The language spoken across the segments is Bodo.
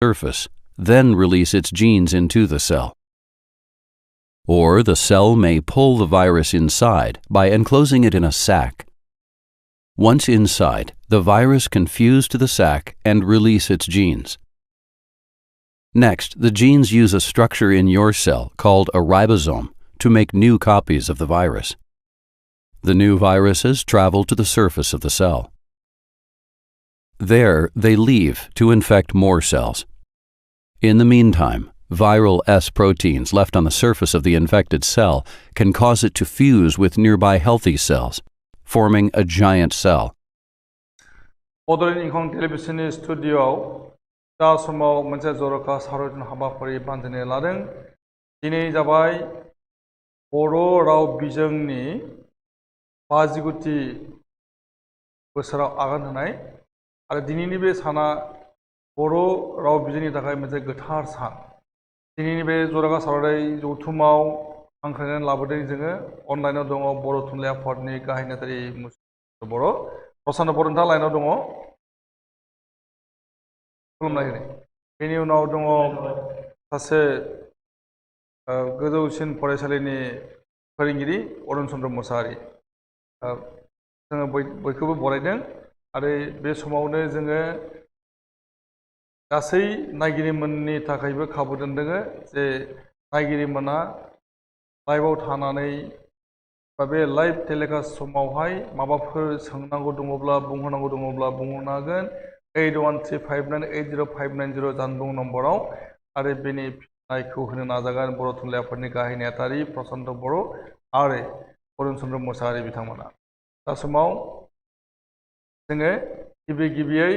surface, then release its genes into the cell. Or the cell may pull the virus inside by enclosing it in a sac. Once inside, the virus can fuse to the sac and release its genes. Next, the genes use a structure in your cell called a ribosome to make new copies of the virus. The new viruses travel to the surface of the cell. There, they leave to infect more cells. In the meantime, viral S proteins left on the surface of the infected cell can cause it to fuse with nearby healthy cells, forming a giant cell. 모더는 인공 텔레비전 스튜디오 다 समाव मोनसे जर'खा सावरायनाय हाबाफारि बानजायनाय लादों। दिनै जाबाय बर' राव बिजोंनि 50थि बोसोराव आगान होनाय आरो दिनैनि बे साना बर' राव बिजोंनि थाखाय मोनसे गोथार सान। दिनैनि बे जर'खा सावरायनाय जथुमाव हांख्रायनानै लाबोदों जोङो अनलाइनाव दङ बर' थुनलाइ आफादनि गाहाय नेहाथारि बर' प्रसान्न बर' नोंथाङा लाइनाव दङ खुलुमनाय बेनि उनाव दङ सासे गोजौसिन फरायसालिनि फोरोंगिरि अरुण चन्द्र मोसाहारि जोङो बयखौबो बरायदों आरो बे समावनो जोङो गासै नायगिरिमोननि थाखायबो खाबु दोनदों जे नायगिरिमोना लाइभआव थानानै बा बे लाइभ टेलिकास्ट समावहाय माबाफोर सोंनांगौ दङब्ला बुंहरनांगौ दङब्ला बुंहरनो हागोन 8135980590 जानबुं नम्बराव आरो बेनि फिननायखौ होनो नाजागोन बर' थुनलाइ आफादनि गाहाय नेहाथारि प्रसान्त बर' आरो अरुण चन्द्र मोसाहारि बिथांमोना दा समाव जोङो गिबियै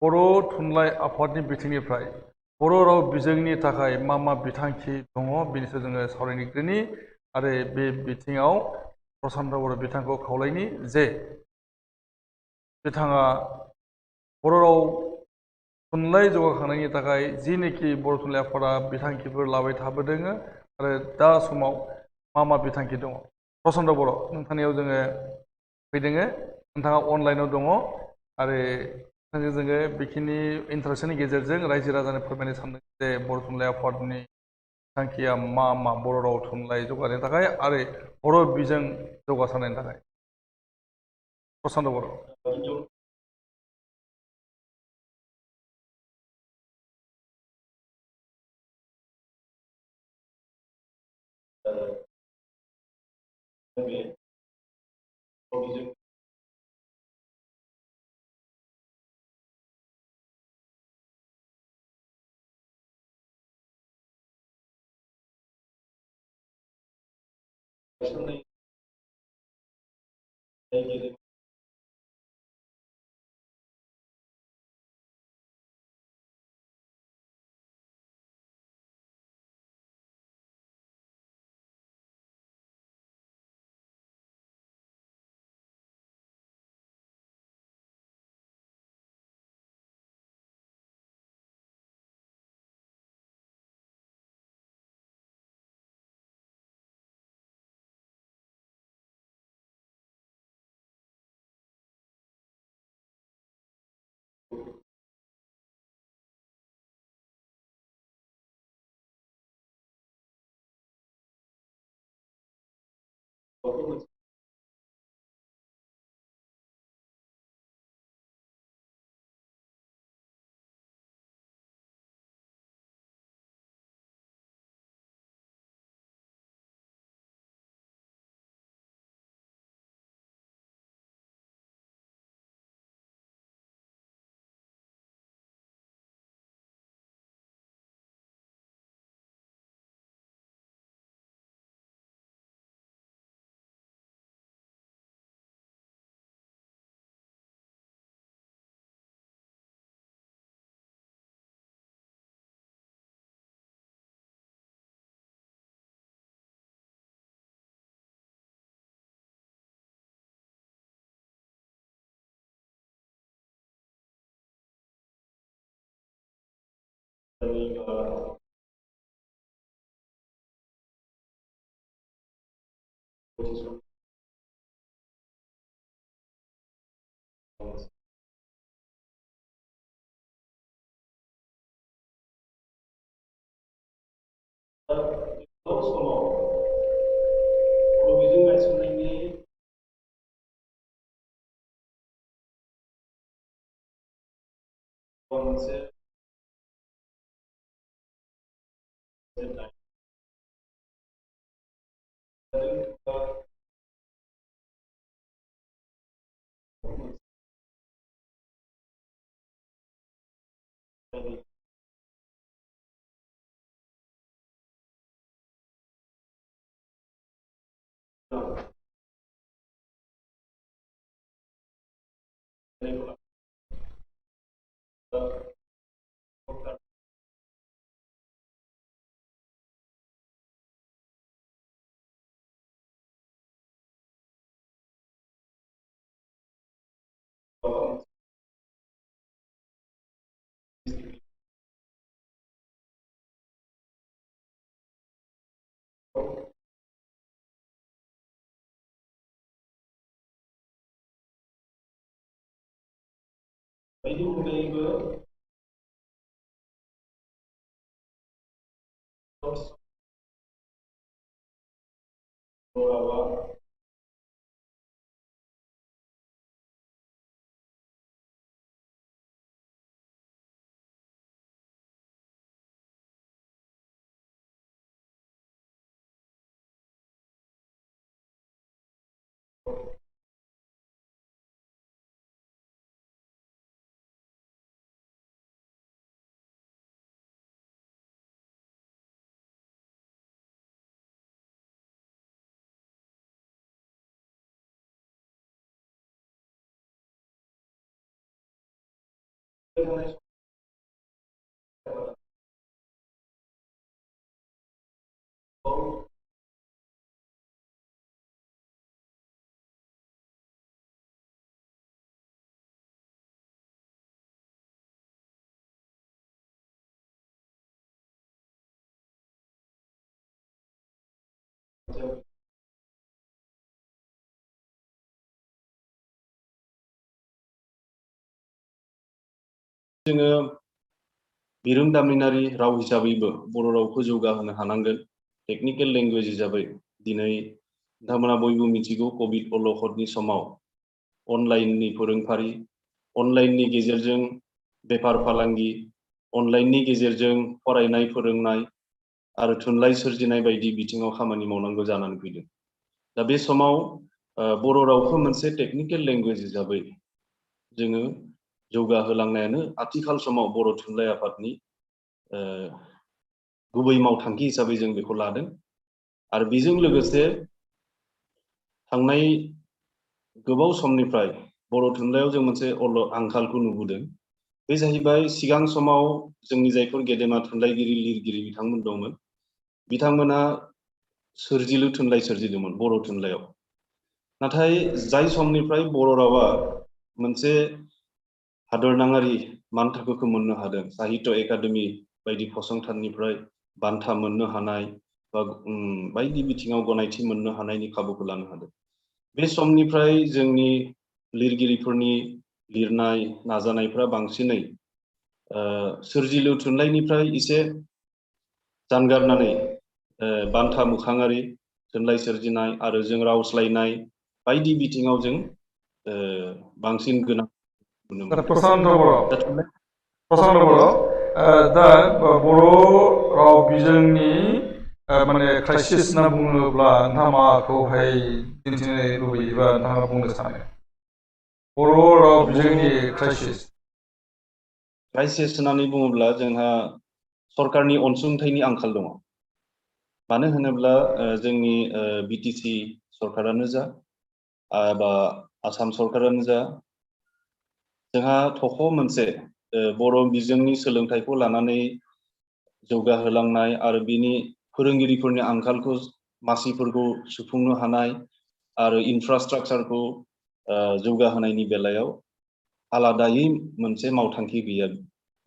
बर' थुनलाइ आफादनि बिथिंनिफ्राय बर' राव बिजोंनि थाखाय मा बिथांखि दङ बेनि सायाव जोङो सावरायग्रोनि आरो बे बिथिङाव प्रसान्त बर' बिथांखौ खावलायनि जे बिथाङा बर' राव थुनलाइ जौगाखांनायनि थाखाय जिनोखि बर' थुनलाइ आफादा बिथांखिफोर लाबाय थाबोदों आरो दा समाव मा बिथांखि दङ प्रसान्त बर' नोंथांनियाव जोङो फैदों नोंथाङा अनलाइनाव दङ आरो जोङो बेखिनि इन्टारेक्सननि गेजेरजों रायजो राजानो फोरमायनो सानदों जे बर' थुनलाइ आफादनि थांखिया मा बर' राव थुनलाइ जौगानायनि थाखाय आरो बर' बिजों जौगासारनायनि थाखाय प्रसान्त बर' जोङो बिरोंदामिनारि राव हिसाबैबो बर' रावखौ जौगाहोनो हानांगोन टेक्निकेल लेंगुवेज हिसाबै दिनै नोंथांमोना बयबो मिथिगौ कभिड अलखदनि समाव अनलाइननि फोरोंफारि अनलाइननि गेजेरजों बेफार फालांगि अनलाइननि गेजेरजों फरायनाय फोरोंनाय आरो थुनलाइ सोरजिनाय बायदि बिथिङाव खामानि मावनांगौ जानानै फैदों दा बे समाव बर' रावखौ मोनसे टेक्निकेल लेंगुवेज हिसाबै जोङो जौगाहोलांनायानो आथिखाल समाव बर' थुनलाइ आफादनि गुबै मावथांखि हिसाबै जों बेखौ लादों आरो बेजों लोगोसे थांनाय गोबाव समनिफ्राय बर' थुनलाइयाव जों मोनसे आंखालखौ नुबोदों बे जाहैबाय सिगां समाव जोंनि जायफोर गेदेमा थुनलाइगिरि लिरगिरि बिथांमोन दंमोन बिथांमोना सोरजिलु थुनलाइ सोरजिदोंमोन बर' थुनलाइयाव नाथाय जाय समनिफ्राय बर' रावा मोनसे हादरनाङारि मान थाखोखौ मोननो हादों साहित्य एकाडेमि बायदि फसंथाननिफ्राय बान्था मोननो हानाय बा बायदि बिथिङाव गनायथि मोननो हानायनि खाबुखौ लानो हादों बे समनिफ्राय जोंनि लिरगिरिफोरनि लिरनाय नाजानायफ्रा बांसिनै सोरजिलु थुनलाइनिफ्राय एसे जानगारनानै बान्था मोखाङारि थुनलाइ सोरजिनाय आरो जों रावस्लायनाय बायदि बिथिङाव जों बांसिन गोनां नुनो मोनदों प्रसाद बर' दा बर' राव बिजोंनि माने क्राइसिस होनना बुङोब्ला नोंथाङा माखौहाय दिन्थिनो लुबैयोबा नोंथाङा बुंनो सानो बर' राव बिजोंनि क्राइसिस होननानै बुङोब्ला जोंहा सरकारनि अनसुंथाइनि आंखाल दङ मानो होनोब्ला जोंनि बिटिसि सरकारानो जा बा आसाम सरकारानो जा जोंहा थख' मोनसे बर' बिजोंनि सोलोंथाइखौ लानानै जौगाहोलांनाय आरो बिनि फोरोंगिरिफोरनि आंखालखौ मासिफोरखौ सुफुंनो हानाय आरो इनफ्रास्ट्राक्चारखौ जौगाहोनायनि बेलायाव आलादायै मोनसे मावथांखि गैया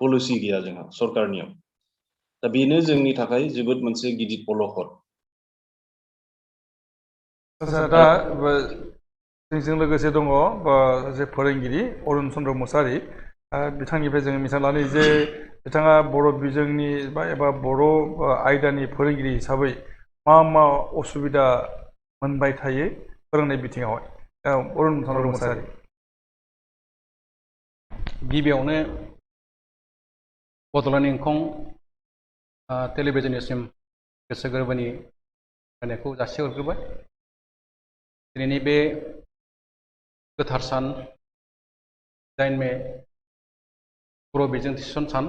पलिसि गैया जोंहा सरकारनियाव दा बेनो जोंनि थाखाय जोबोद मोनसे गिदिर अलखद दा जोंजों लोगोसे दङ सासे फोरोंगिरि अरुण चन्द्र मुसाहारि बिथांनिफ्राय जोङो मिथिना लानो जे बिथाङा बर' बिजोंनि एबा बर' आयदानि फोरोंगिरि हिसाबै मा असुबिदा मोनबाय थायो फोरोंनाय बिथिङावहाय अरुन मोसाहारि गिबियावनो बड'लेण्ड इंखं टेलिभिजननिसिम गोसो गोरबोनि होनायखौ जासिहरग्रोबाय। दिनैनि बे गोथार सान 8 मे बर' बिजों थिसन सान,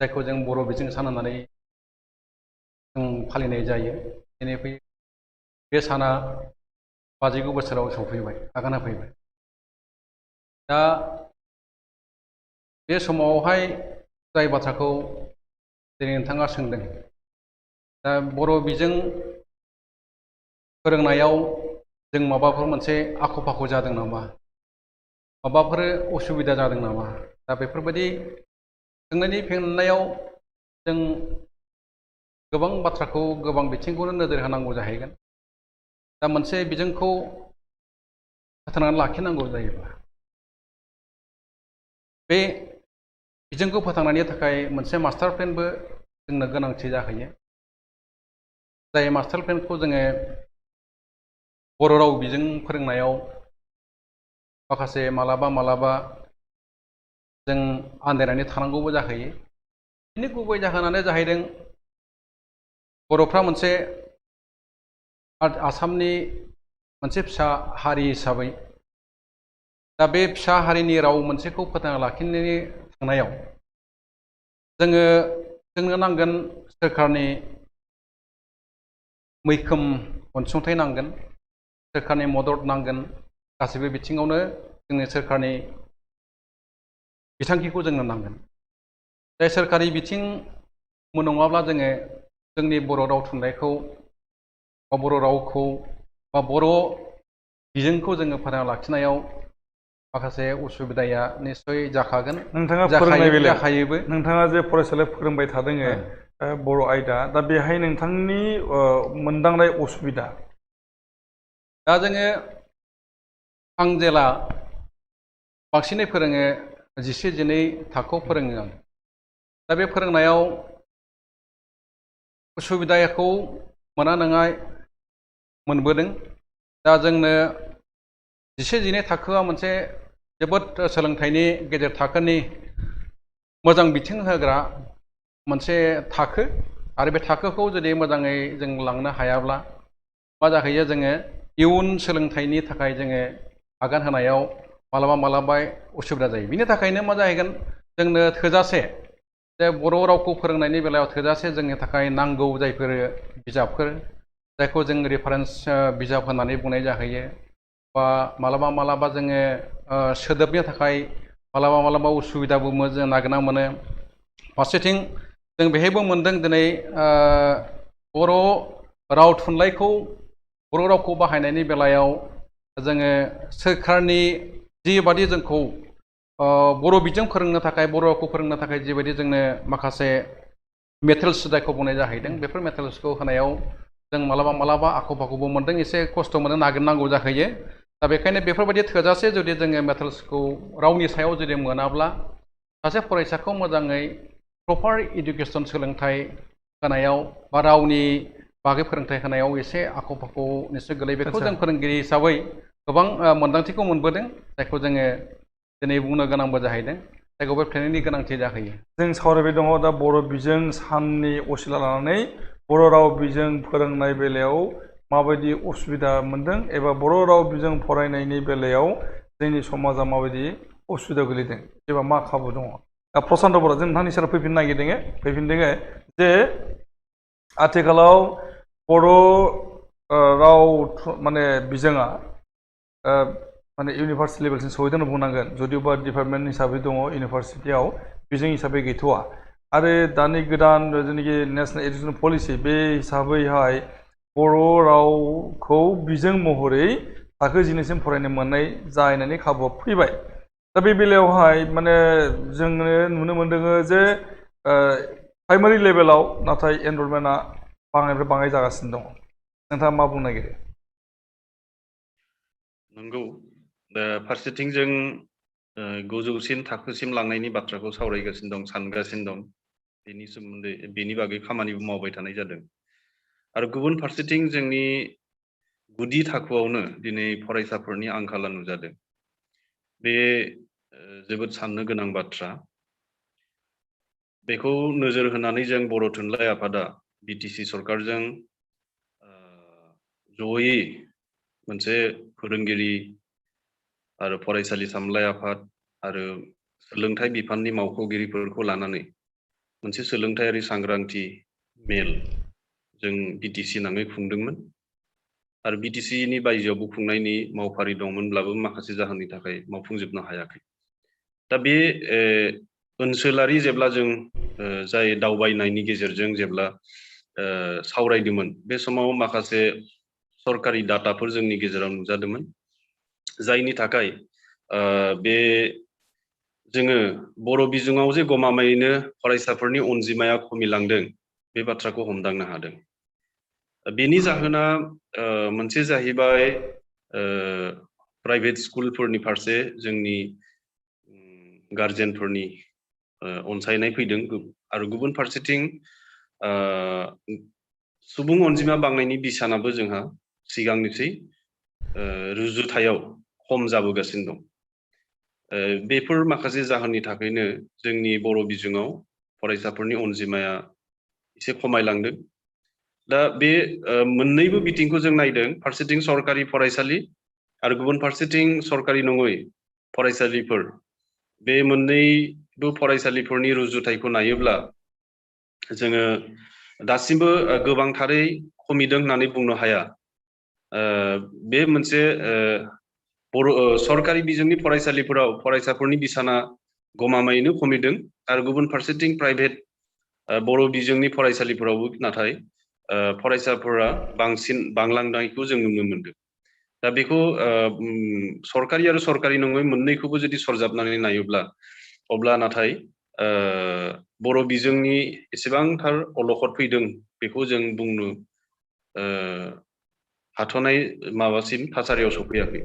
जायखौ जों बर' बिजों सान होननानै जों फालिनाय जायो। दिनै बे साना 59 बोसोराव सौफैबाय, आगान होफैबाय। दा बे समावहाय जाय बाथ्राखौ दिनै नोंथाङा सोंदों, दा बर' बिजों फोरोंनायाव जों माबाफोर मोनसे आख' फाख' जादों नामा, माबाफोर असुबिदा जादों नामा, दा बेफोरबायदि सोंनायनि फिननायाव जों गोबां बाथ्राखौ गोबां बिथिंखौनो नोजोर होनांगौ जाहैगोन। दा मोनसे बिजोंखौ फोथांनानै लाखिनांगौ जायोब्ला बे बिजोंखौ फोथांनायनि थाखाय मोनसे मास्टार प्लेनबो जोंनो गोनांथि जाहैयो। जाय मास्टार प्लेनखौ जोङो बर' राव बिजों फोरोंनायाव माखासे मालाबा जों आन्दायनानै थानांगौबो जाहैयो। बिनि गुबै जाहोनानो जाहैदों बर'फ्रा मोनसे आसामनि मोनसे फिसा हारि हिसाबै दा बे फिसा हारिनि राव मोनसेखौ फोथांना लाखिनायनि थांनायाव जोंनो नांगोन सोरखारनि मैखोम अनसुंथाइ नांगोन, सोरखारनि मदद नांगोन। गासैबो बिथिङावनो जोंनो सोरखारनि बिथांखिखौ जोंनो नांगोन। जाय सोरखारि बिथिं नङाब्ला जोङो जोंनि बर' राव थुनलाइखौ बा बर' रावखौ बा बर' बिजोंखौ जोङो फोथांना लाखिनायाव माखासे उसुबिदाया निस्सय जाखागोन। नोंथाङा फोरोंनाय बेलायाव जाखायोबो। नोंथाङा जे फरायसालियाव फोरोंबाय थादों बर' आयदा, दा बेहाय नोंथांनि मोनदांनाय असुबिदा? दा जोङो आं जेला बांसिनै फोरोङो 11-12 थाखोआव फोरोङो आं। दा बे फोरोंनायाव उसुबिदाखौ मोना नङा मोनबोदों। दा जोंनो 11-12 थाखोआ मोनसे जोबोद सोलोंथाइनि गेजेर थाखोनि मोजां बिथिं होग्रा मोनसे थाखो। आरो बे थाखोखौ जुदि मोजाङै जों लांनो हायाब्ला मा जाहैयो, जोङो इयुन सोलोंथाइनि थाखाय जोङो आगान होनायाव मालाबा उसुबिदा जायो। बिनि थाखायनो मा जाहैगोन, जोंनो थोजासे जे बर' रावखौ फोरोंनायनि बेलायाव थोजासे जोंनि थाखाय नांगौ जायफोर बिजाबफोर, जायखौ जों रेफारेन्स बिजाब होननानै बुंनाय जाहैयो, बा मालाबा जोङो सोदोबनि थाखाय मालाबा उसुबिदाबो जों नागिरना मोनो। फारसेथिं जों बेहायबो मोनदों दिनै बर' राव थुनलाइखौ, बर' रावखौ बाहायनायनि बेलायाव जोङो सोरखारनि जिबादि जोंखौ बर' बिजों फोरोंनो थाखाय, बर' रावखौ फोरोंनो थाखाय जिबायदि जोंनो माखासे मेटेरियल्स जायखौ बुंनाय जाहैदों, बेफोर मेटेरियल्सखौ होनायाव जों मालाबा आख' फाख'बो मोनदों, एसे खस्थ' मोनो, नागिरनांगौ जाहैयो। दा बेखायनो बेफोरबायदि थोजासे जुदि जोङो मेटेरियल्सखौ रावनि सायाव जुदि मोनाब्ला सासे फरायसाखौ मोजाङै प्रपार इडुकेसन सोलोंथाइ होनायाव बा रावनि बागै फोरोंथाइ होनायाव एसे आख' फाख' निस्सय गोलैयो। बेखौ जों फोरोंगिरि हिसाबै गोबां मोन्दांथिखौ मोनबोदों, जायखौ जोङो दिनै बुंनो गोनांबो जाहैदों, जायखौ बे ट्रेनिंनि गोनांथि जाहैयो। जों सावरायबाय दङ दा बर' बिजों साननि असिला लानानै बर' राव बिजों फोरोंनाय बेलायाव माबायदि उसुबिदा मोनदों, एबा बर' राव बिजों फरायनायनि बेलायाव जोंनि समाजा माबायदि उसुबिदा गोलैदों, एबा मा खाबु दङ। दा प्रसान्त बर', जों नोंथांनि सेराव फैफिनदों जे आथिखालाव बर' राव बिजोङा माने इउनिभार्सिटि लेभेलसिम सहैदों होनना बुंनांगोन, जदिवबा डिपार्टमेन्ट हिसाबै दङ, इउनिभार्सिटियाव बिजों हिसाबै गैथ'वा। आरो दानि गोदान जेनाखि नेसनेल एडुकेसन पलिसि, बे हिसाबैहाय बर' रावखौ बिजों महरै थाखो 12सिम फरायनो मोननाय जाहैनायनि खाबुआ फैबाय। दा बे बेलायावहाय जोङो नुनो मोनदों जे प्राइमारि लेभेलाव नाथाय एनरलमेन्टआ बाङाइनिफ्राय बाङाइ जागासिनो दङ। नोंथाङा मा बुंनो नागिरो? नंगौ, दा फारसेथिं जों गोजौसिन थाखोसिम लांनायनि बाथ्राखौ सावरायगासिनो दं, सानगासिनो दं। बेनि सोमोन्दै बेनि बागै खामानिबो मावबाय थानाय जादों। आरो गुबुन फारसेथिं जोंनि गुदि थाखोआवनो दिनै फरायसाफोरनि आंखाला नुजादों। बे जोबोद साननो गोनां बाथ्रा। बेखौ नोजोर होनानै जों बर' थुनलाइ आफादा बिटिसि सरकारजों जयै मोनसे फोरोंगिरि आरो फरायसालि सामलाय आफाद आरो सोलोंथाइ बिफाननि मावख'गिरिफोरखौ लानानै मोनसे सोलोंथायारि सांग्रांथि मेल जों बिटिसि नाङै खुंदोंमोन। आरो बिटिसिनि बायजोआवबो खुंनायनि मावफारि दंमोनब्लाबो माखासे जाहोननि थाखाय मावफुंजोबनो हायाखै। दा बे ओनसोलारि जेब्ला जों जाय दावबायनायनि गेजेरजों जेब्ला सावरायदोंमोन, बे समाव माखासे सरकारि डाटाफोर जोंनि गेजेराव नुजादोंमोन, जायनि थाखाय बे जोङो बर' बिजोङाव जे गमामायैनो फरायसाफोरनि अनजिमाया खमिलांदों, बे बाथ्राखौ हमदांनो हादों। बेनि जाहोना मोनसे जाहैबाय प्राइभेट स्कुलफोरनि फारसे जोंनि गार्जेनफोरनि अनसायनाय फैदों आरो गुबुन फारसेथिं सुबुं अनजिमा बांनायनि बिसानाबो जोंहा सिगांनिख्रुइ रुजुथायाव खम जाबोगासिनो दं। बेफोर माखासे जाहोननि थाखायनो जोंनि बर' बिजोङाव फरायसाफोरनि अनजिमाया एसे खमायलांदों। दा बे मोननैबो बिथिंखौ जों नायदों, फारसेथिं सरकारि फरायसालि आरो गुबुन फारसेथिं सरकारि नङै फरायसालिफोर। बे मोननैबो फरायसालिफोरनि रुजुथायखौ नायोब्ला जोङो दासिमबो गोबांथारै खमिदों होननानै बुंनो हाया। बे मोनसे सरकारि बिजोंनि फरायसालिफोराव फरायसाफोरनि बिसाना गमामायैनो खमिदों आरो गुबुन फारसेथिं प्राइभेट बर' बिजोंनि फरायसालिफोरावबो नाथाय फरायसाफोरा बांसिन बांलांनायखौ जों नुनो मोनदों। दा बेखौ सरकारि आरो सरकारि नङै मोननैखौबो जुदि सरजाबनानै नायोब्ला अब्ला नाथाय बर' बिजोंनि एसेबांथार अलखद फैदों बेखौ जों बुंनो हाथ'नाय माबासिम थासारियाव सफैयाखै।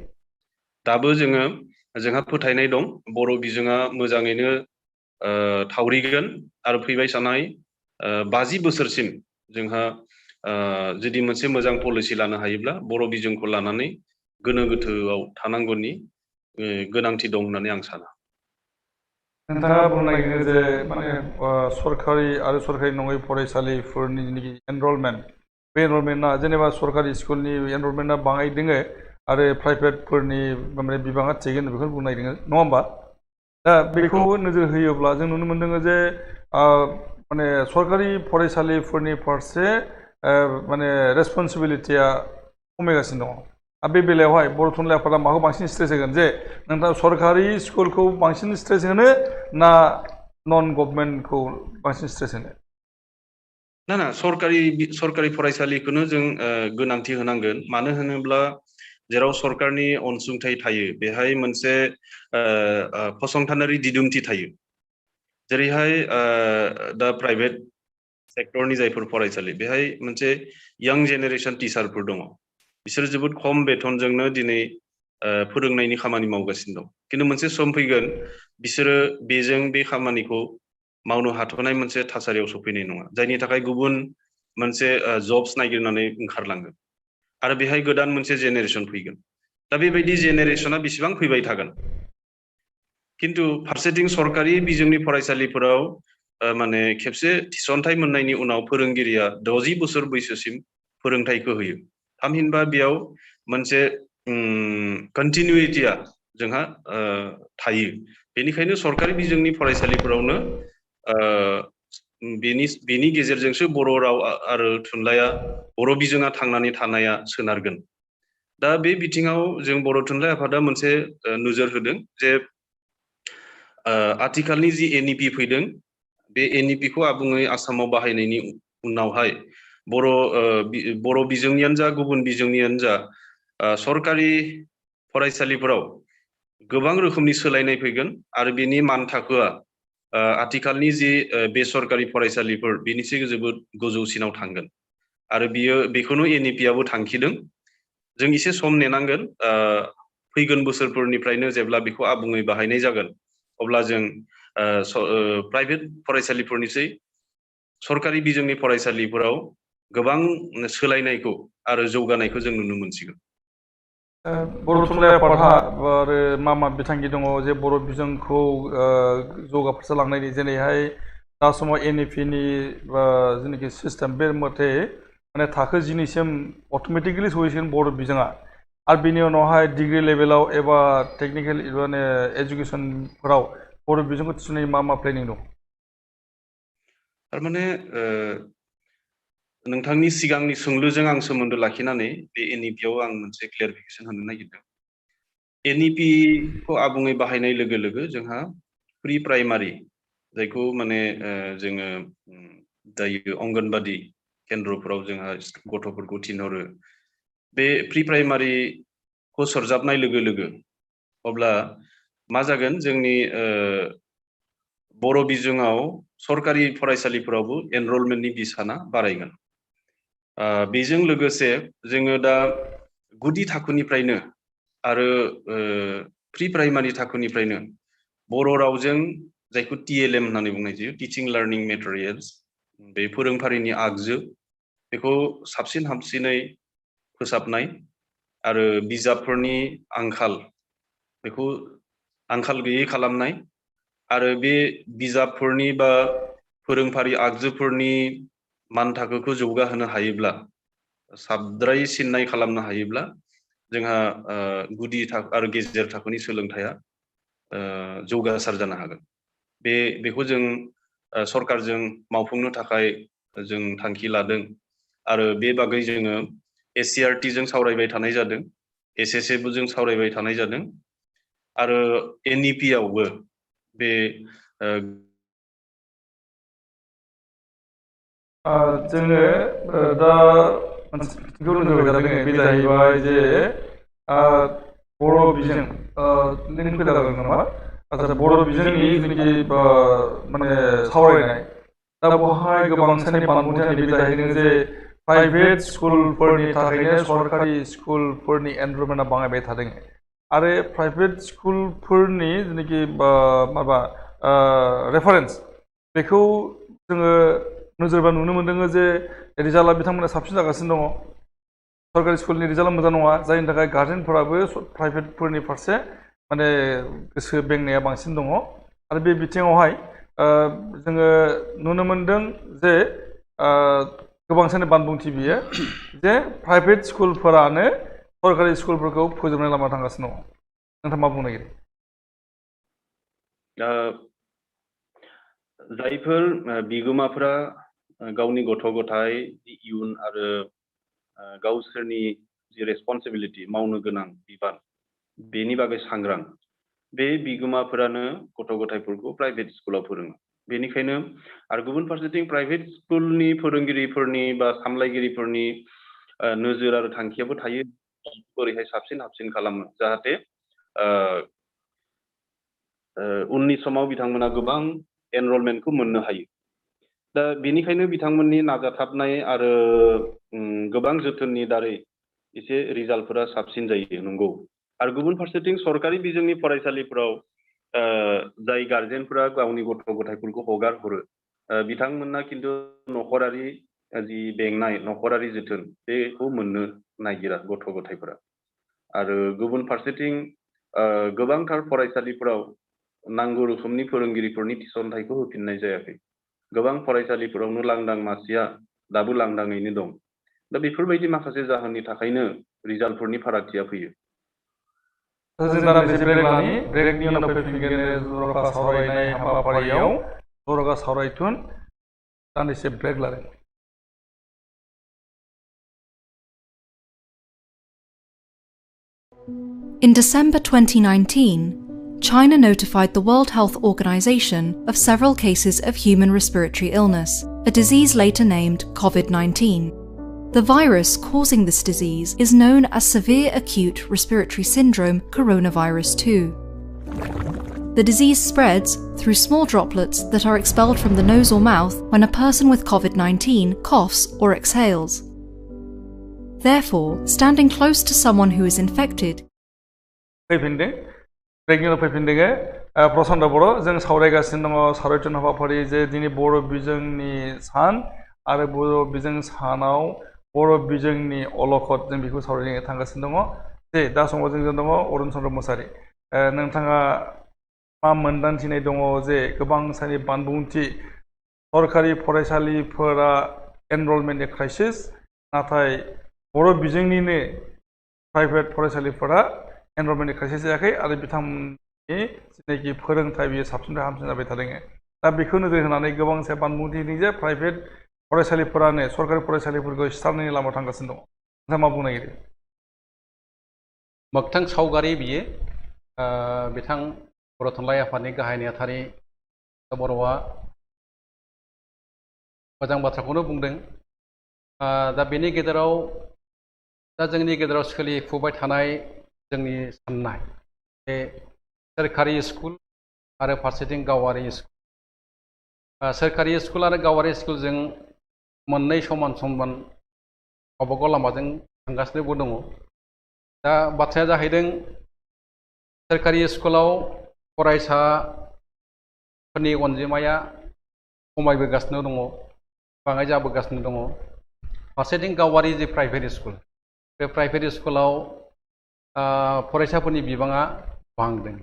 दाबो जोंहा फोथायनाय दं बर' बिजोङा मोजाङैनो थावरिगोन आरो फैबाय थानाय 50 बोसोरसिम जोंहा जुदि मोनसे मोजां पलिसि लानो हायोब्ला बर' बिजोंखौ लानानै गोनो गोथोआव थानांगौनि गोनांथि दं होननानै आं साना। नोंथाङा बुंनो नागिरो जे माने सरकारि आरो सरकारि नङै फरायसालिफोरनि जिनिखि एनरलमेन्ट, बे एनरलमेन्टआ जेनेबा सरकारि स्कुलनि एनरलमेन्टआ बाङाय दोङो आरो प्राइभेटफोरनि माने बिबाङा थिगैनो बेखौनो बुंनो नागिरदों, नङा होमबा? दा बेखौ नोजोर होयोब्ला जों नुनो मोनदों जे माने सरकारि फरायसालिफोरनि फारसे माने रेसपन्सिबिलिटिया खमायगासिनो दङ। आरो बे बेलायावहाय बर' थुनलाइ आफादा माखौ बांसिन स्ट्रेस होगोन जे नोंथाङा सरकारि स्कुलखौ बांसिन स्ट्रेस होनो ना नन गभर्नमेन्टखौ बांसिन स्ट्रेस होनो? ना सरकारि फरायसालिखौनो जों गोनांथि होनांगोन। मानो होनोब्ला जेराव सरकारनि अनसुंथाइ थायो बेहाय मोनसे फसंथानारि दिदोमथि थायो। जेरैहाय दा प्राइभेट सेक्टरनि जायफोर फरायसालि बेहाय मोनसे यां जेनेरेसन टिचारफोर दङ। बिसोर जोबोद खम बेथनजोंनो दिनै फोरोंनायनि खामानि मावगासिनो दं। खिन्थु मोनसे सम फैगोन बिसोरो बेजों बे खामानिखौ मावनो हाथ'नाय मोनसे थासारियाव सफैनाय नङा, जायनि थाखाय गुबुन मोनसे जब्स नागिरनानै ओंखारलांगोन आरो बेहाय गोदान मोनसे जेनेरेसन फैगोन। दा बेबायदि जेनेरेसना बेसेबां फैबाय थागोन? खिन्थु फारसेथिं सरकारि बिजोंनि फरायसालिफोराव माने खेबसे थिसनथाइ मोननायनि उनाव फोरोंगिरिया 60 बोसोर बैसोसिम फोरोंथाइखौ होयो। थामहिनबा बेयाव मोनसे कन्टिनिउटिया जोंहा थायो। बेनिखायनो सरकारि बिजोंनि फरायसालिफोरावनो बेनि गेजेरजोंसो बर' राव आरो थुनलाइया बर' बिजोङा थांनानै थानाया सोनारगोन। दा बे बिथिङाव जों बर' थुनलाइ आफादा मोनसे नोजोर होदों जे आथिखालनि जि NEP फैदों, बे NEPखौ आबुङै आसामाव बाहायनायनि उनावहाय बर' बिजोंनियानो जा गुबुन बिजोंनियानो जा सरकारि फरायसालिफोराव गोबां रोखोमनि सोलायनाय फैगोन आरो बेनि मानथाखोआ आथिखालनि जि बेसरकारि फरायसालिफोर बेनिख्रुइ जोबोद गोजौसिनाव थांगोन आरो बेखौनो NEPआबो थांखिदों। जों एसे सम नेनांगोन फैगोन बोसोरफोरनिफ्रायनो जेब्ला बेखौ आबुङै बाहायनाय जागोन अब्ला जों प्राइभेट फरायसालिफोरनिसै सरकारि बिजोंनि फरायसालिफोराव गोबां सोलायनायखौ आरो जौगानायखौ जों नुनो मोनसिगोन। बर' थुनलाइ आफादहा आरो मा बिथांखि दङ जे बर' बिजोंखौ जौगाफारसालांनायनि जेरैहाय दा समाव NEP नि जेनाखि सिस्टेम बे मथे माने थाखो 10निसिम अट'मेटिकेलि सहैसिगोन बर' बिजोङा आरो बिनि उनावहाय डिग्री लेभेलाव एबा टेक्निकेल माने एजुकेसनफोराव बर' बिजोंखौ थिसननायनि मा प्लेनिं दं? थारमाने नोंथांनि सिगांनि सोंलुजों आं सोमोन्दो लाखिनानै बे NEP आव आं मोनसे क्लेरिफिकेसन होनो नागिरदों। NEP खौ आबुङै बाहायनाय लोगो लोगो जोंहा प्रि प्राइमारि जायखौ माने जोङो दायो अंगनबादि केन्द्रफोराव जोंहा गथ'फोरखौ थिनहरो बे प्रि प्राइमारिखौ सरजाबनाय लोगो लोगो अब्ला मा जागोन जोंनि बर' बिजोङाव सरकारि फरायसालिफोरावबो एनरलमेन्टनि बिसाना बारायगोन। बेजों लोगोसे जोङो दा गुदि थाखोनिफ्रायनो आरो प्रि प्राइमारि थाखोनिफ्रायनो बर' रावजों जायखौ TLM होननानै बुंनाय जायो टिचिं लार्निं मेटेरियेल्स बे फोरोंफारिनि आगजु बेखौ साबसिन हामसिनै फोसाबनाय आरो बिजाबफोरनि बेखौ आंखाल गैयै खालामनाय आरो बे बिजाबफोरनि बा फोरोंफारि आगजुफोरनि मानथाखोखौ जौगाहोनो हायोब्ला साबद्रायसिननाय खालामनो हायोब्ला जोंहा गुदि थाखो आरो गेजेर थाखोनि सोलोंथाइया जौगासार जानो हागोन। बेखौ जों सरकारजों मावफुंनो थाखाय जों थांखि लादों आरो बे बागै जोङो SCERT जों सावरायबाय थानाय जादों, SSA जों सावरायबाय थानाय जादों आरो NEP आवबो बे जोङो दा मोनसे बिथिंखौ नोजोर होबाय थादों बे जाहैबाय जे बर' बिजों लिंक फैला जादों नामा? आচ্ছা बर' बिजोंनि जेनाखि माने सावरायनाय दा बेवहाय गोबां साननि बानबुंथिया नैबे जाहैदों जे प्राइभेट स्कुलफोरनि थाखायनो सरकारि स्कुलफोरनि एनरलमेन्टआ बाङायबाय थादों आरो प्राइभेट स्कुलफोरनि जेनाखि माबा रेफारेन्स बेखौ जोङो नोजोरबा नुनो मोनदों जे रिजाल्टआ बिथांमोना साबसिन जागासिनो दङ। सरकारि स्कुलनि रिजाल्टआ मोजां नङा जायनि थाखाय गार्जेनफोराबो प्राइभेटफोरनि फारसे माने गोसो बेंनाया बांसिन दङ आरो बे बिथिङावहाय जोङो नुनो मोनदों जे गोबां साननि बानबुंथि बियो जे प्राइभेट स्कुलफोरानो सरकारि स्कुलफोरखौ फोजोबनाय लामा थांगासिनो दङ। नोंथाङा मा बुंनो नागिरो? जायफोर बिगोमाफोरा गावनि गथ' गथाय इयुन आरो गावसोरनि जि रेसपन्सिबिलिटि मावनो गोनां बिबान बेनि बागै सांग्रां बे बिगोमाफोरानो गथ' गथायफोरखौ प्राइभेट स्कुलाव फोरोङो। बेनिखायनो आरो गुबुन फारसेथिं प्राइभेट स्कुलनि फोरोंगिरिफोरनि बा सामलायगिरिफोरनि नोजोर आरो थांखियाबो थायो ओरैहाय साबसिन हाबसिन खालामो जाहाथे उननि समाव बिथांमोना गोबां एनरलमेन्टखौ मोननो हायो। दा बेनिखायनो बिथांमोननि नाजाथाबनाय आरो गोबां जोथोननि दारै एसे रिजाल्टफोरा साबसिन जायो नंगौ। आरो गुबुन फारसेथिं सरकारि बिजोंनि फरायसालिफोराव जाय गार्जेनफोरा गावनि गथ' गथायफोरखौ हगार हरो बिथांमोना खिन्थु नखरारि जि बेंनाय नखरारि जोथोन बेखौ मोननो नागिरा गथ' गथायफोरा। आरो गुबुन फारसेथिं गोबांथार फरायसालिफोराव नांगौ रोखोमनि फोरोंगिरिफोरनि थिसनथाइखौ होफिननाय जायाखै। गोबां फरायसालिफोरावनो लांदां मासिया दाबो लांदाङैनो दं। दा बेफोरबायदि माखासे जाहोननि थाखायनो रिजाल्टफोरनि फारागथिया फैयो। जों दान्दिसे ब्रेक लानि ब्रेकनि उनाव फैफिनगोन जर'खा सावरायनाय हाबाफारियाव जर'खा सावरायथुन दान्दिसे ब्रेक लादों। In December 2019, China notified the World Health Organization of several cases of human respiratory illness, a disease later named COVID-19. The virus causing this disease is known as Severe Acute Respiratory Syndrome Coronavirus 2. The disease spreads through small droplets that are expelled from the nose or mouth when a person with COVID-19 coughs or exhales. Therefore, standing close to someone who is infected फैफिनदों प्रेगनेन्ट फैफिनदों प्रचन्द बर' जों सावरायगासिनो दङ सावरायथुन हाबाफारि जे दिनै बर' बिजोंनि सान आरो बर' बिजों सानाव बर' बिजोंनि अलखद जों बेखौ सावरायनो थांगासिनो दङ जे दा समाव जोंजों दङ अरुण चन्द्र मोसाहारि नोंथाङा मा मोनदांथिनाय दङ जे गोबां सानि बानबुंथि सरकारि फरायसालिफोरा एनरलमेन्टनि क्राइसिस नाथाय बर' बिजोंनिनो प्राइभेट फरायसालिफोरा एनरलमेन्टनि क्राइसिस जायाखै आरो बिथांमोननि जिनाखि फोरोंथाय बियो साबसिननिफ्राय हामसिन जाबाय थादों दा बेखौ नोजोर होनानै गोबां बानबुंथि होदों जे प्राइभेट फरायसालिफोरानो सरकारि फरायसालिफोरखौ सिथारनायनि लामायाव थांगासिनो दङ नोंथाङा मा बुंनो नागिरो मोगथां सावगारि बियो बिथां बर' थुनलाइ आफादनि गाहाय नेहाथारि बर'आ मोजां बाथ्राखौनो बुंदों दा बेनि गेजेराव दा जोंनि गेजेराव सोलिफुबाय थानाय जोंनि साननाय बे सोरखारि स्कुल आरो फारसेथिं गावारि स्कुल सोरखारि स्कुल आरो गावारि स्कुलजों मोननै समान समान गावबागाव लामाजों थांगासिनोबो दङ दा बाथ्राया जाहैदों सोरखारि स्कुलाव फरायसाफोरनि अनजिमाया खमायबोगासिनो दङ बाङाय जाबोगासिनो दङ फारसेथिं गावारि जे प्राइभेट स्कुल बे प्राइभेट स्कुलाव फरायसाफोरनि बिबाङा बांदों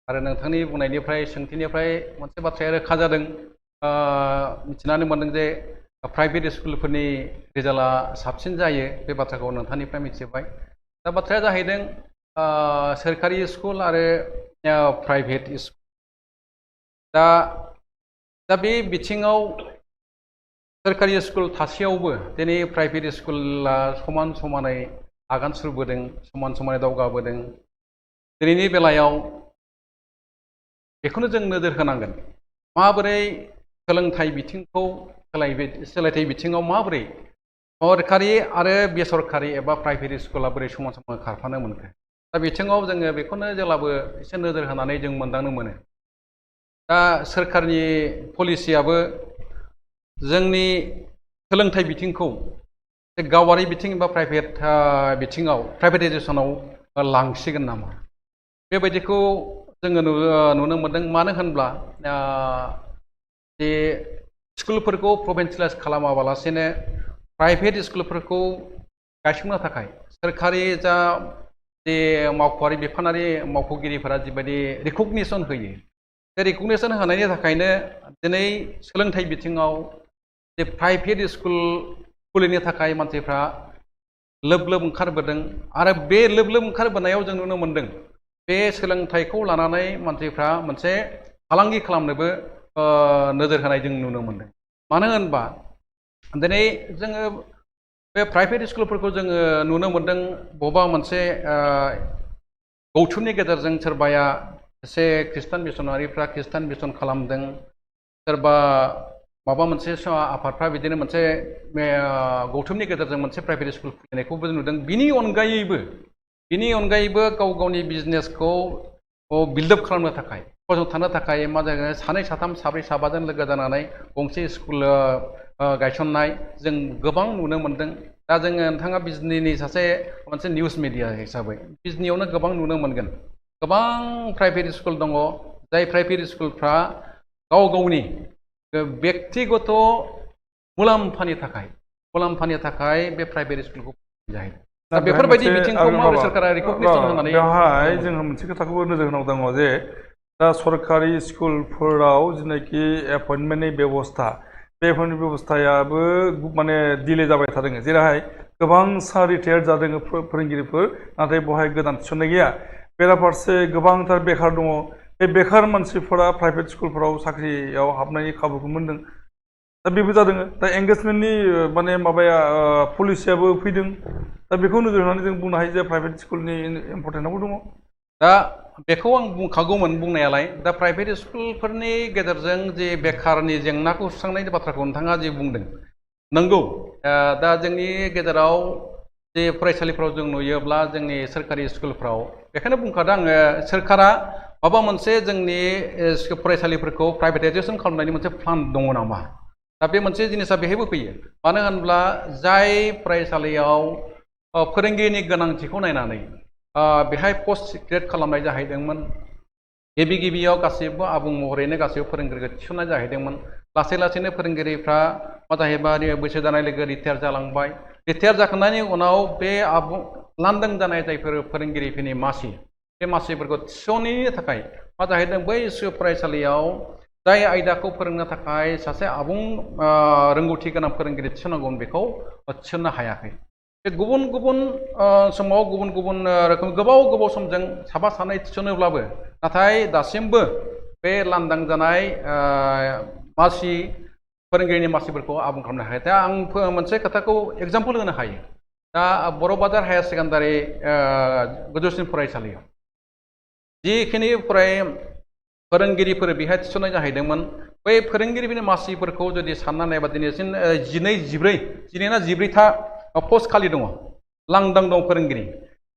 आरो नोंथांनि बुंनायनिफ्राय सोंथिनिफ्राय मोनसे बाथ्राया रोखा जादों मिथिनानै मोनदों जे प्राइभेट स्कुलफोरनि रिजाल्टआ साबसिन जायो बे बाथ्राखौ नोंथांनिफ्राय मिथिबाय दा बाथ्राया जाहैदों सोरखारि स्कुल आरो प्राइभेट स्कुल दा बे बिथिङाव सोरखारि स्कुल थासेयावबो दिनै प्राइभेट स्कुला समान समानै आगान सुरबोदों समान समानै दावगाबोदों दिनैनि बेलायाव बेखौनो जों नोजोर होनांगोन माबोरै सोलोंथाइ बिथिंखौ सोलोंथाइ बिथिङाव माबोरै सरकारि आरो बेसरकारि एबा प्राइभेट स्कुला बोरै समान समान खारफानो मोनखो दा बिथिङाव जोङो बेखौनो जेब्लाबो एसे नोजोर होनानै जों मोनदांनो मोनो दा सोरखारनि पलिसियाबो जोंनि सोलोंथाइ बिथिंखौ गावारि बिथिं एबा प्राइभेट बिथिङाव प्राइभेटाइजेसनाव लांसिगोन नामा बेबायदिखौ जोङो नुनो मोनदों मानो होनब्ला जे स्कुलफोरखौ प्रभिन्सियेलाइज खालामाबालासिनो प्राइभेट स्कुलफोरखौ गायसंनो थाखाय सोरखारि जा जे मावख'आरि बिफानारि मावख'गिरिफोरा जिबायदि रिकगनिसन होयो बे रिकगनिसन होनायनि थाखायनो दिनै सोलोंथाइ बिथिङाव जे प्राइभेट स्कुल खुलिनो थाखाय मानसिफ्रा लोब लोब ओंखारबोदों आरो बे लोब लोब ओंखारबोनायाव जों नुनो मोनदों बे सोलोंथाइखौ लानानै मानसिफ्रा मोनसे फालांगि खालामनोबो नोजोर होनाय जों नुनो मोनदों मानो होनबा दिनै जोङो बे प्राइभेट स्कुलफोरखौ जोङो नुनो मोनदों बबेबा मोनसे गौथुमनि गेजेरजों सोरबाया एसे खृष्टान मिसनारिफ्रा खृष्टान मिसन खालामदों सोरबा माबा मोनसे आफादफ्रा बिदिनो मोनसे गौथुमनि गेजेरजों मोनसे प्राइभेट स्कुल खुलिनायखौबो नुदों बिनि अनगायैबो गाव गावनि बिजनेसखौ बिल्डआप खालामनो थाखाय फसंथानो थाखाय मा जागोन सानै साथाम साब्रै साबाजों लोगो जानानै गंसे स्कुल गायसननाय जों गोबां नुनो मोनदों दा जोङो नोंथाङा बिजनीनि सासे मोनसे निउस मिडिया हिसाबै बिजनीयावनो गोबां नुनो मोनगोन गोबां प्राइभेट स्कुल दङ जाय प्राइभेट स्कुलफ्रा गाव गावनि व्यक्तिगत मुलाम्फानि थाखाय बे प्राइभेट स्कुलखौ जाहैदों दा बेफोरबायदि बिथिंखौ माबोरै सरकारा रिकगनिसन होनानै बेवहाय जोङो मोनसे खोथाखौबो नोजोर होनांगौ दङ जे दा सरकारि स्कुलफोराव जिनाखि एपइन्टमेन्टनि बेबस्था बेफोरनि बेबस्थायाबो माने डिले जाबाय थादों जेरैहाय गोबां रिटायार्ड जादों फोरोंगिरिफोर नाथाय बेवहाय गोदान थिसननाय गैया बेराफारसे गोबांथार बेखार दङ बे बेखार मानसिफोरा प्राइभेट स्कुलफोराव साख्रियाव हाबनायनि खाबुखौ मोनदों दा बेबो जादों दा एंगेजमेन्टनि माने माबाया पलिसियाबो फैदों दा बेखौ नोजोर होनानै जों बुंनो हायो जे प्राइभेट स्कुलनि इम्परटेन्टआबो दङ दा बेखौ आं बुंखागौमोन बुंनायालाय दा प्राइभेट स्कुलफोरनि गेजेरजों जे बेखारनि जेंनाखौ सुस्रांनायनि बाथ्राखौ नोंथाङा जे बुंदों नंगौ दा जोंनि गेजेराव जे फरायसालिफ्राव जों नुयोब्ला जोंनि सोरखारि स्कुलफ्राव बेखायनो बुंखादों आङो सोरखारा माबा मोनसे जोंनि फरायसालिफोरखौ प्राइभेटाइजेसन खालामनायनि मोनसे प्लान दङ नामा दा बे मोनसे जिनिसा बेहायबो फैयो मानो होनब्ला जाय फरायसालियाव फोरोंगिरिनि गोनांथिखौ नायनानै बेहाय पस्ट क्रिएट खालामनाय जाहैदोंमोन गिबि गिबियाव गासिबो आबुं महरैनो गासिबो फोरोंगिरिखौ थिसननाय जाहैदोंमोन लासै लासैनो फोरोंगिरिफ्रा मा जाहैबाय बैसो जानाय लोगो रिटायार जालांबाय रिटायार जाखांनायनि उनाव बे आबुं लांदां जानाय जायफोर फोरोंगिरिफोरनि मासि बे मासिफोरखौ थिसननायनि थाखाय मा जाहैदों बै फरायसालियाव जाय आयदाखौ फोरोंनो थाखाय सासे आबुं रोंगौथि गोनां फोरोंगिरि थिसननांगौमोन बेखौ थिसननो हायाखै बे गुबुन गुबुन समाव गुबुन गुबुन रोखोम गोबाव समजों साफा सानै थिसनोब्लाबो नाथाय दासिमबो बे लांदां जानाय मासि फोरोंगिरिनि मासिफोरखौ आबुं खालामनो हायाखै दा आं मोनसे खोथाखौ एग्जाम्पल होनो हायो दा बर' बाजार हायार सेकेन्डारि गोजौसिन फरायसालियाव जिखिनि फोरोंगिरिफोर बेहाय थिसननाय जाहैदोंमोन बै फोरोंगिरिफोरनि मासिफोरखौ जुदि सानना नायबा दिनैसिम 12 ना 14था पस्ट खालि दङ लांदां दं फोरोंगिरि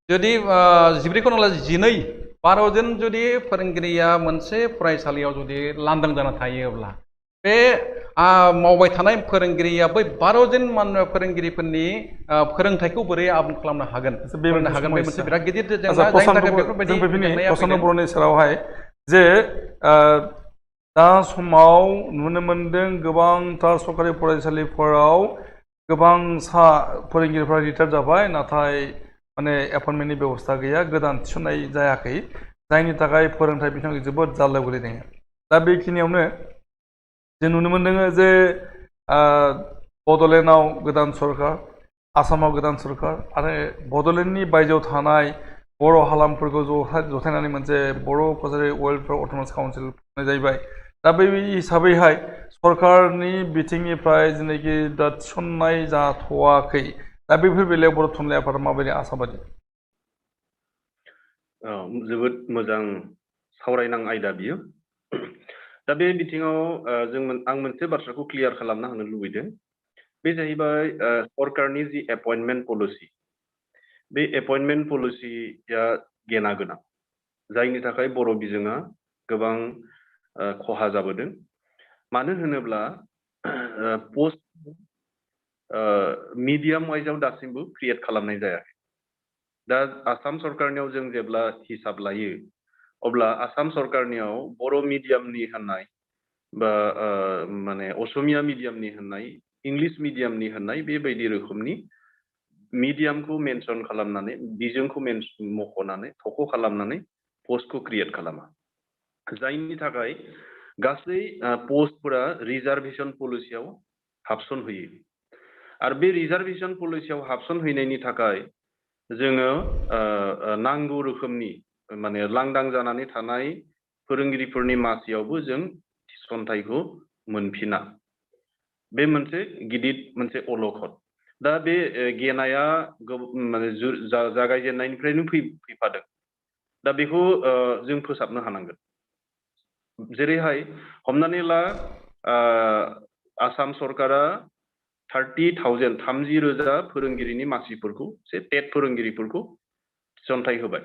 जुदि 14खौ नंला 12 जन जुदि फोरोंगिरिया मोनसे फरायसालियाव जुदि लांदां जाना थायोब्ला बे मावबाय थानाय फोरोंगिरिया बै 12 जन फोरोंगिरिफोरनि फोरोंथायखौ बोरै आबुं खालामनो हागोन बे मोनसे बिराद गिदिर जेंना जायनि थाखाय बेफोरबायदि प्रसन्न सेरावहाय जे दा समाव नुनो मोनदों गोबांथार सरकारि फरायसालिफोराव गोबांसा फोरोंगिरिफ्रा रिटायार जाबाय नाथाय माने एपइन्टमेन्टनि बेबस्था गैया गोदान थिसननाय जायाखै जायनि थाखाय फोरोंथाय बिथिङाव जोबोद जाल्लायाव गोलैदों दा बेखिनियावनो जों नुनो मोनदों जे बड'लेण्डआव गोदान सरकार आसामाव गोदान सरकार आरो बड'लेण्डनि बायजोआव थानाय बर' हालामफोरखौ जथायनानै मोनसे बर' कसारि वेलफेयार अट'नमास काउन्सिल खुंनाय जाहैबाय दा बे हिसाबैहाय सरकारनि बिथिंनिफ्राय जेनाखि दा थिसननाय जाथ'वाखै दा बेफोर बेलायाव बर' थुनलाइ आफादा माबायदि आसाबादि जोबोद मोजां सावरायनां आयदा बियो दा बे बिथिङाव आं मोनसे बाथ्राखौ क्लियार खालामना होनो लुबैदों बे जाहैबाय सरकारनि जि एपइन्टमेन्ट पलिसि बे एपइन्टमेन्ट पलिसिया गेना गोनां जायनि थाखाय बर' बिजोङा गोबां खहा जाबोदों मानो होनोब्ला पस्ट मिडियाम वाइजआव दासिमबो क्रिएट खालामनाय जायाखै दा आसाम सरकारनियाव जों जेब्ला हिसाब लायो अब्ला आसाम सरकारनियाव बर' मिडियामनि होननाय बा माने असमिया मिडियामनि होननाय इंलिश मिडियामनि होननाय बेबायदि रोखोमनि मिडियामखौ मेनसन खालामनानै बिजोंखौ मख'नानै थख' खालामनानै पस्टखौ क्रिएट खालामा जायनि थाखाय गासै पस्टफोरा रिजार्भेसन पलिसियाव हाबसनहैयो आरो बे रिजार्भेसन पलिसियाव हाबसनहैनायनि थाखाय जोङो नांगौ रोखोमनि माने लांदां जानानै थानाय फोरोंगिरिफोरनि मासियावबो जों थिसनथाइखौ मोनफिना बे मोनसे गिदिर मोनसे अलखद दा बे गेनाया माने जागायजेननायनिफ्रायनो फैफादों दा बेखौ जों फोसाबनो हानांगोन जेरैहाय हमनानै ला आसाम सरकारा 30,000 फोरोंगिरिनि मासिफोरखौ टेट फोरोंगिरिफोरखौ थिसनथाइ होबाय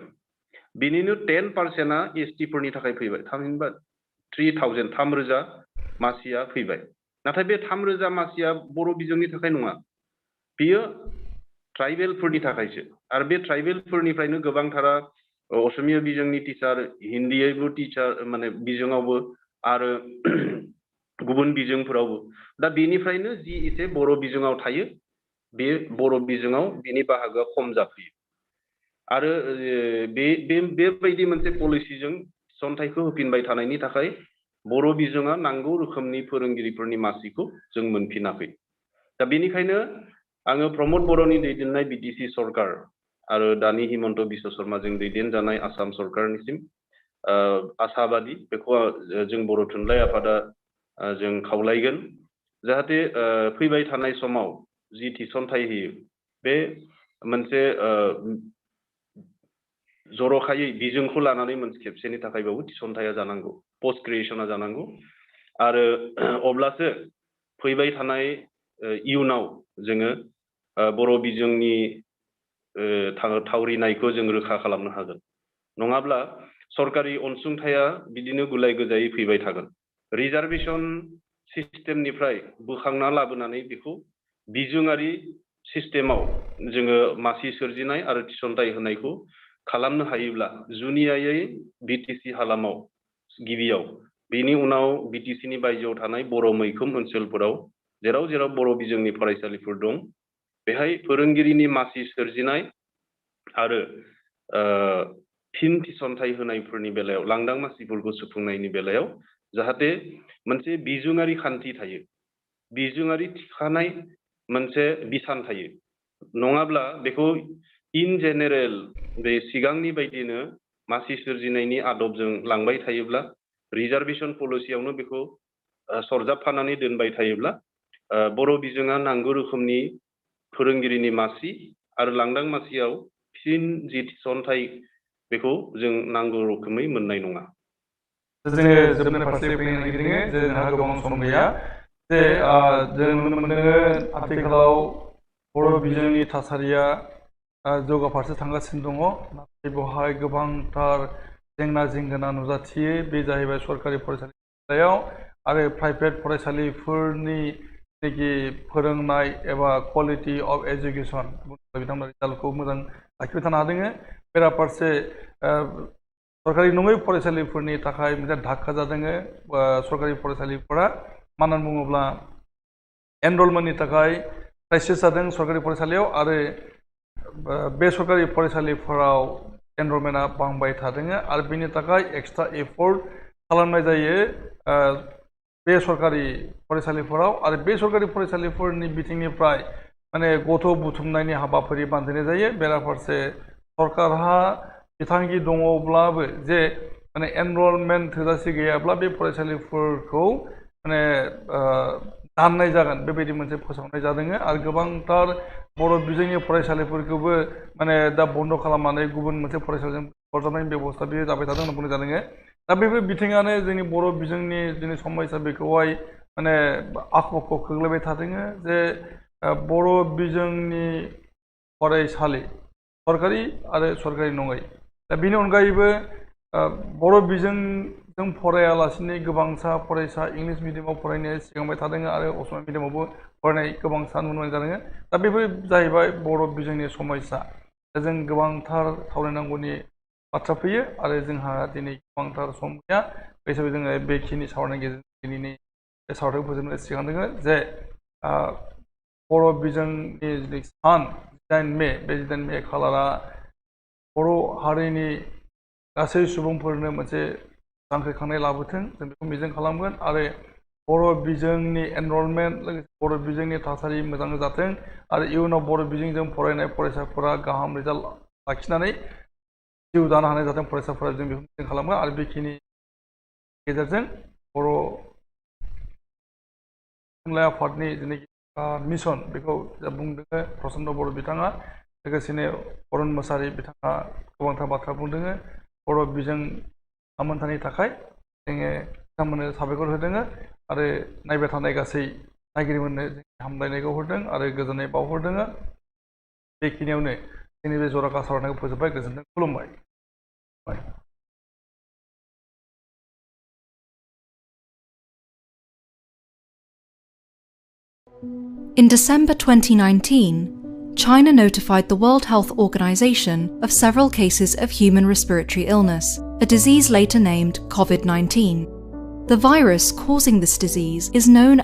बिनिनो 10%आ एसटि फोरनि थाखाय फैबाय थामहिनबा 3,000 मासिया फैबाय नाथाय बे 3,000 मासिया बर' बिजोंनि थाखाय नङा बियो ट्राइबेलफोरनि थाखायसो आरो बे ट्राइबेलफोरनिफ्रायनो गोबांथारा असमिया बिजोंनि टिचार हिन्दीयैबो टिचार माने बिजोङावबो आरो गुबुन बिजोंफोरावबो दा बेनिफ्रायनो जि एसे बर' बिजोङाव थायो बे बर' बिजोङाव बेनि बाहागोआ खम जाफैयो आरो बेबायदि मोनसे पलिसिजों थिसनथाइखौ होफिनबाय थानायनि थाखाय बर' बिजोङा नांगौ रोखोमनि फोरोंगिरिफोरनि मासिखौ जों मोनफिनाखै दा बेनिखायनो आङो प्रमद बर'नि दैदेननाय बिटिसि सरकार आरो दानि हिमन्त बिश्व शर्माजों दैदेनजानाय आसाम सरकारनिसिम आसाबादि बेखौ जों बर' थुनलाइ आफादा जों खावलायगोन जाहाथे फैबाय थानाय समाव जि थिसनथाइ होयो बे मोनसे जर'खायै बिजोंखौ लानानै मोनसे खेबसेनि थाखायबाबो थिसनथाइया जानांगौ पस्ट क्रिएसना जानांगौ आरो अब्लासो फैबाय थानाय इयुनाव जोङो बर' बिजोंनि थावरिनायखौ जों रोखा खालामनो हागोन नङाब्ला सरकारि अनसुंथाइया बिदिनो गुलाय गुजायै फैबाय थागोन रिजार्भेसन सिस्टेमनिफ्राय बोखांना लाबोनानै बेखौ बिजोङारि सिस्टेमाव जोङो मासि सोरजिनाय आरो थिसनथाइ होनायखौ खालामनो हायोब्ला जुनियायै बिटिसि हालामाव गिबियाव बेनि उनाव बिटिसिनि बायजोआव थानाय बर' मैखोम ओनसोलफोराव जेराव जेराव बर' बिजोंनि फरायसालिफोर दं बेहाय फोरोंगिरिनि मासि सोरजिनाय आरो फिन थिसनथाइ होनायफोरनि बेलायाव लांदां मासिफोरखौ सुफुंनायनि बेलायाव जाहाथे मोनसे बिजुङारि खान्थि थायो बिजुङारि थिखानाय मोनसे बिसान थायो नङाब्ला बेखौ इन जेनेरेल बे सिगांनि बायदिनो मासि सोरजिनायनि आदबजों लांबाय थायोब्ला रिजार्भेसन पलिसियावनो बेखौ सरजाबफानानै दोनबाय थायोब्ला बर' बिजोङा नांगौ रोखोमनि फोरोंगिरिनि मासि आरो लांदां मासियाव फिन जि थिसनथाइ बेखौ जों नांगौ रोखोमै मोननाय नङा जोङो जोबनाय फारसे फैनो नागिरदों जे जोंहा गोबां सम गैया जे जों नुनो मोनदों आथिखालाव बर' बिजोंनि थासारिया जौगाफारसे थांगासिनो दङ नाथाय बेवहाय गोबांथार जेंना जेंगोना नुजाथियो बे जाहैबाय सरकारि फरायसालियाव आरो प्राइभेट फरायसालिफोरनि जेखि फोरोंनाय एबा क्वालिटि अफ एजुकेसन बिथांमोना रिजाल्टखौ मोजां लाखिबाय थानो हादों बेराफारसे सरकारि नङै फरायसालिफोरनि थाखाय मोनसे धाक्का जादों सरकारि फरायसालिफोरा मानो होनना बुङोब्ला एनरलमेन्टनि थाखाय क्राइसिस जादों सरकारि फरायसालियाव आरो बे सरकारि फरायसालिफोराव एनरलमेन्टआ बांबाय थादों आरो बेनि थाखाय एक्सट्रा एफर्ट खालामनाय जायो बे सरकारि फरायसालिफोराव आरो बे सरकारि फरायसालिफोरनि बिथिंनिफ्राय माने गथ' बुथुमनायनि हाबाफारि बानजायनाय जायो बेराफारसे सरकारहा बिथांखि दङब्लाबो जे माने एनरलमेन्ट थोजासे गैयाब्ला बे फरायसालिफोरखौ माने दाननाय जागोन बेबायदि मोनसे फोसावनाय जादों आरो गोबांथार बर' बिजोंनि फरायसालिफोरखौबो माने दा बन्द' खालामनानै गुबुन मोनसे फरायसालिजों सरजाबनायनि बेबस्था बेयो जाबाय थादों होनना बुंनाय जादों दा बेफोर बिथिङानो जोंनि बर' बिजोंनि जोंनि समयसा बेखौहाय माने आख' फाख' खोख्लैबाय थादों जे बर' बिजोंनि फरायसालि सरकारि आरो सरकारि नङै दा बेनि अनगायैबो बर' बिजोंजों फरायालासिनो गोबांसा फरायसा इंलिस मिडियामाव फरायनाया सिगांबाय थादों आरो असमिया मिडियामावबो फरायनाय गोबांसा नुनो मोननाय जादों दा बेफोर जाहैबाय बर' बिजोंनि समयसा दा जों गोबांथार सावरायनांगौनि बाथ्रा फैयो आरो जोंहा दिनै गोबांथार सम गैया बे हिसाबै जोङो बेखिनि सावरायनायनि गेजेरजों दिनैनि बे सावरायनायखौ फोजोबनो सिगांदों जे बर' बिजोंनि जि सान 9 मे बे 9 मे खालारा बर' हारिनि गासै सुबुंफोरनो मोनसे जांख्रिखांनाय लाबोथों जों बेखौ मिजिं खालामगोन आरो बर' बिजोंनि एनरलमेन्ट लोगोसे बर' बिजोंनि थासारि मोजां जाथों आरो इयुनाव बर' बिजोंजों फरायनाय फरायसाफोरा गाहाम रिजाल्ट लाखिनानै जिउ दानो हानाय जाथों फरायसाफोरा जों बेखौ मिजिं खालामो आरो बेखिनि गेजेरजों बर' थुनलाइ आफादनि जेनाखि मिशन बेखौ बुंदों प्रसन्न बर' बिथाङा लोगोसेनो अरुन मोसाहारि बिथाङा गोबांथार बाथ्रा बुंदों बर' बिजों सामोनथानि थाखाय जोङो बिथांमोननो साबायखर होदों आरो नायबाय थानाय गासै नायगिरिफोरनो हामलायनायखौ हरदों आरो गोजोननाय बावहरदों बेखिनियावनो जोंनि बे जर'खा सावरायनायखौ फोजोबबाय गोजोनथों खुलुमबाय In December 2019, China notified the World Health Organization of several cases of human respiratory illness, a disease later named COVID-19. The virus causing this disease is known